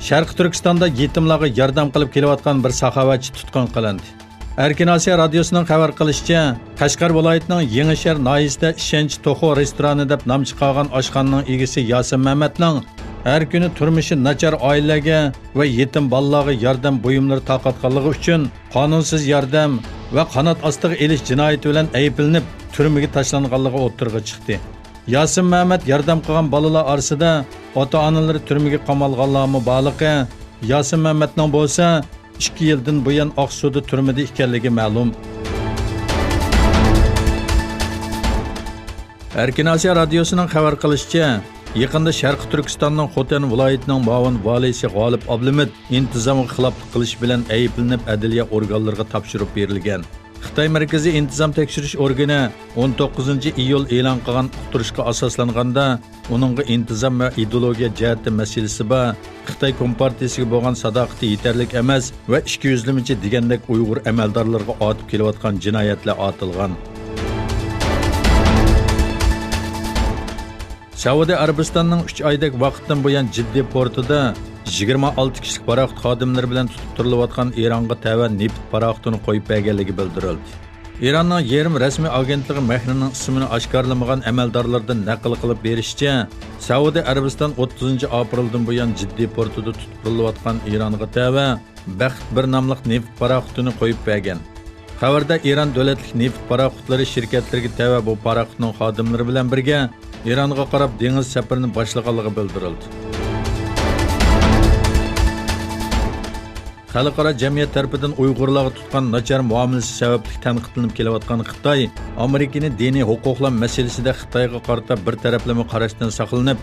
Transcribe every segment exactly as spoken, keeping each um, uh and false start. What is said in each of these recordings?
شەرقىي تۈركىستاندا يېتىملارغا ياردەم قىلىپ كېلىۋاتقان بىر ساخاۋەتچى تۇتقۇن قىلىندى. ئەركىن ئاسىيا رادىيوسىنىڭ خەۋەر قىلىشىچە، قەشقەر ۋىلايىتىنىڭ يېڭىشەھەر ناھىيىسىدە ئىشەنچ توخۇ رېستورانى دەپ نام چىقارغان ئاشخانىنىڭ ئىگىسى ياسىن مەمەتنىڭ ھەر كۈنى تۇرمۇشى ناچار ئائىلىلەرگە ۋە يېتىم بالىلارغا ياردەم بۇيۇملىرى تارقاتقانلىقى ئۈچۈن قانۇنسىز ياردەم ۋە قانات ئاستىغا ئېلىش جىنايىتى بىلەن ئەيىبلىنىپ، تۈرمىگە تاشلانغانلىقى ئوتتۇرىغا چىقتى. ياسىن مەمەت ياردەم قىلغان بالىلار ئارىسىدا ئاتا-ئانىلىرى تۈرمىگە قامالغانلارمۇ بارلىقى، ياسىن مەمەتنىڭ بولسا ئىككى يىلدىن بۇيان ئاقسۇدا تۈرمىدە ئىكەنلىكى مەلۇم. ئەركىن ئاسىيا رادىيوسىنىڭ خەۋەر قىلىشىچە، يېقىندا شەرقىي تۈركىستاننىڭ خوتەن ۋىلايىتىنىڭ مۇئاۋىن ۋالىيسى غالىپ ئابلىمىت ئىنتىزامغا خىلاپلىق قىلىش بىلەن ئەيىبلىنىپ، ئەدلىيە ئورگانلىرىغا تاپشۇرۇپ بېرىلگەن. خىتاي مەركىزىي ئىنتىزام تەكشۈرۈش ئورگىنى ئون توققۇزىنچى ئىيۇل ئېلان قىلغان ئۇقتۇرۇشقا ئاساسلانغاندا، ئۇنىڭغا ئىنتىزام ۋە ئىدېئولوگىيە جەھەتتە مەسىلىسى بار خىتاي كومپارتىيىسىگە بولغان ساداقىتى يېتەرلىك ئەمەس ۋە ئىچكى يۈزلىمىچى دېگەندەك ئۇيغۇر ئەمەلدارلىرىغا ئارتىپ كېلىۋاتقان جىنايەتلەر ئارتىلغان. سەئۇدى ئەرەبىستاننىڭ ئۈچ ئايدەك ۋاقىتتىن بۇيان جىددىي پورتىدا يىگىرمە ئالتە كىشىلىك پاراخوت خادىملىرى بىلەن تۇتۇپ تۇرۇلۇۋاتقان ئىرانغا تەۋە نېفىت پاراخوتىنى قويۇپ بەرگەنلىكى بىلدۈرۈلدى. ئىراننىڭ يېرىم رەسمىي ئاگېنتلىقى مەھرىنىڭ ئىسمىنى ئاشكارىلىمىغان ئەمەلدارلاردىن نەقىل قىلىپ بېرىشىچە، سەئۇدى ئەرەبىستان ئوتتۇزىنچى ئاپرېلدىن بۇيان جىددىي پورتىدا تۇتۇپ تۇرۇلۇۋاتقان ئىرانغا تەۋە بەخت بىر ناملىق نېفىت پاراخوتىنى قويۇپ بەرگەن. خەۋەردە ئىران دۆلەتلىك نېفىت پاراخوتلىرى شىركەتلىرىگە تەۋە بۇ پاراخوتنىڭ خادىملىرى بىلەن بىرگە ئىرانغا قاراپ دېڭىز سەپىرىنى باشلىغانلىقى بىلدۈرۈلدى. خەلقئارا جەمئىيەت تەرىپىدىن ئۇيغۇرلارغا تۇتقان ناچار مۇئامىلىسى سەۋەبلىك تەنقىدلىنىپ كېلىۋاتقان خىتاي، ئامېرىكىنى دىنىي ھوقۇقلار مەسىلىسىدە خىتايغا قارىتا بىر تەرەپلىمە قاراشتىن ساقلىنىپ،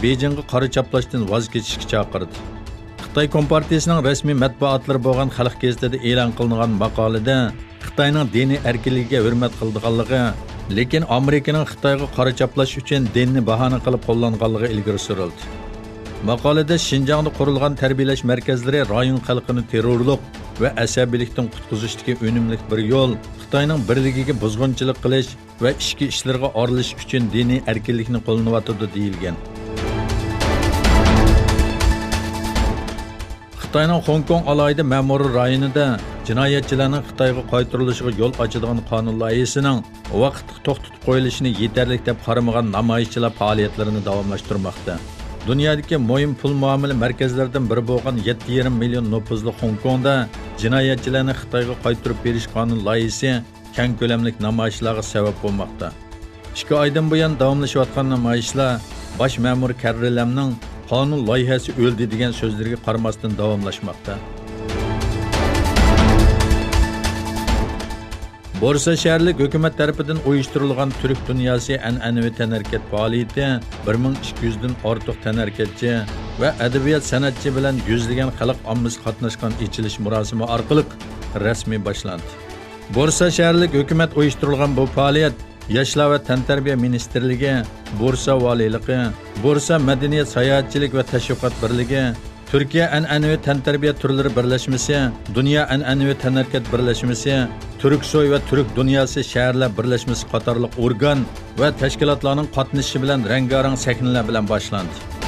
بېيجىڭغا قارا چاپلاشتىن ۋاز كېچىشكە چاقىردى. خىتاي كومپارتىيىسىنىڭ رەسمىي مەتبۇئاتلىرى بولغان خەلق گېزىتىدە ئېلان قىلىنغان ماقالىدە، خىتاينىڭ دىنىي ئەركىنلىكىگە ھۆرمەت قىلىدىغانلىقى، لېكىن ئامېرىكىنىڭ خىتايغا قارا چاپلاش ئۈچۈن دىننى باھانە قىلىپ قوللانغانلىقى ئىلگىرى سۈرۈلدى. ماقالىدە شىنجاڭدا قۇرۇلغان تەربىيەلەش مەركەزلىرى رايون خەلقىنى تېررورلۇق ۋە ئەسەبىيلىكتىن قۇتقۇزۇشتىكى ئۈنۈملۈك بىر يول، خىتاينىڭ بىرلىكىگە بۇزغۇنچىلىق قىلىش ۋە ئىچكى ئىشلىرىغا ئارىلىشىش ئۈچۈن دىنىي ئەركىنلىكنى قوللىنىۋاتىدۇ، دېيىلگەن. خىتاينىڭ خوڭكوڭ ئالاھىدە مەمۇرىي رايونىدا جىنايەتچىلەرنىڭ خىتايغا قايتۇرۇلۇشىغا يول ئاچىدىغان قانۇن لايىھىسىنىڭ ۋاقىتلىق توختىتىپ قويۇلۇشىنى يېتەرلىك دەپ قارىمىغان نامايىشچىلار پائالىيەتلىرىنى داۋاملاشتۇرماقتا. دۇنيادىكى مۇھىم پۇل مۇئامىلە مەركەزلىرىدىن بىرى بولغان يەتتە يېرىم مىليون نوپۇزلۇق خوڭكوڭدا جىنايەتچىلەرنى خىتايغا قايتۇرۇپ بېرىش قانۇن لايىھىسى كەڭ كۆلەملىك نامايىشلارغا سەۋەب بولماقتا. ئىككى ئايدىن بۇيان داۋاملىشىۋاتقان نامايىشلار باش مەمۇر كەررى لەمنىڭ «قانۇن لايىھەسى ئۆلدى» دېگەن سۆزلىرىگە قارىماستىن داۋاملاشماقتا. بورسا شەھەرلىك ھۆكۈمەت تەرىپىدىن ئۇيۇشتۇرۇلغان تۈرك دۇنياسى ئەنئەنىۋى تەنھەرىكەت پائالىيىتى بىر مىڭ ئىككى يۈزدىن ئارتۇق تەنھەرىكەتچى ۋە ئەدەبىيات سەنئەتچى بىلەن يۈزلىگەن خەلق ئاممىسى قاتناشقان ئېچىلىش مۇراسىمى ئارقىلىق رەسمىي باشلاندى. بورسا شەھەرلىك ھۆكۈمەت ئۇيۇشتۇرۇلغان بۇ پائالىيەت ياشلار ۋە تەنتەربىيە مىنىستىرلىكى، بورسا ۋالىيلىقى، بورسا مەدەنىيەت، ساياھەتچىلىك ۋە تەشۋىقات بىرلىكى، تۈركىيە ئەنئەنىۋى تەنتەربىيە تۈرلىرى بىرلەشمىسى، دۇنيا ئەنئەنىۋى تەنھەرىكەت بىرلەشمىسى، تۈركسوي ۋە تۈرك دۇنياسى شەھەرلەر بىرلەشمىسى قاتارلىق ئورگان ۋە تەشكىلاتلارنىڭ قاتنىشىشى بىلەن رەڭگارەڭ سەھنىلەر بىلەن باشلاندى.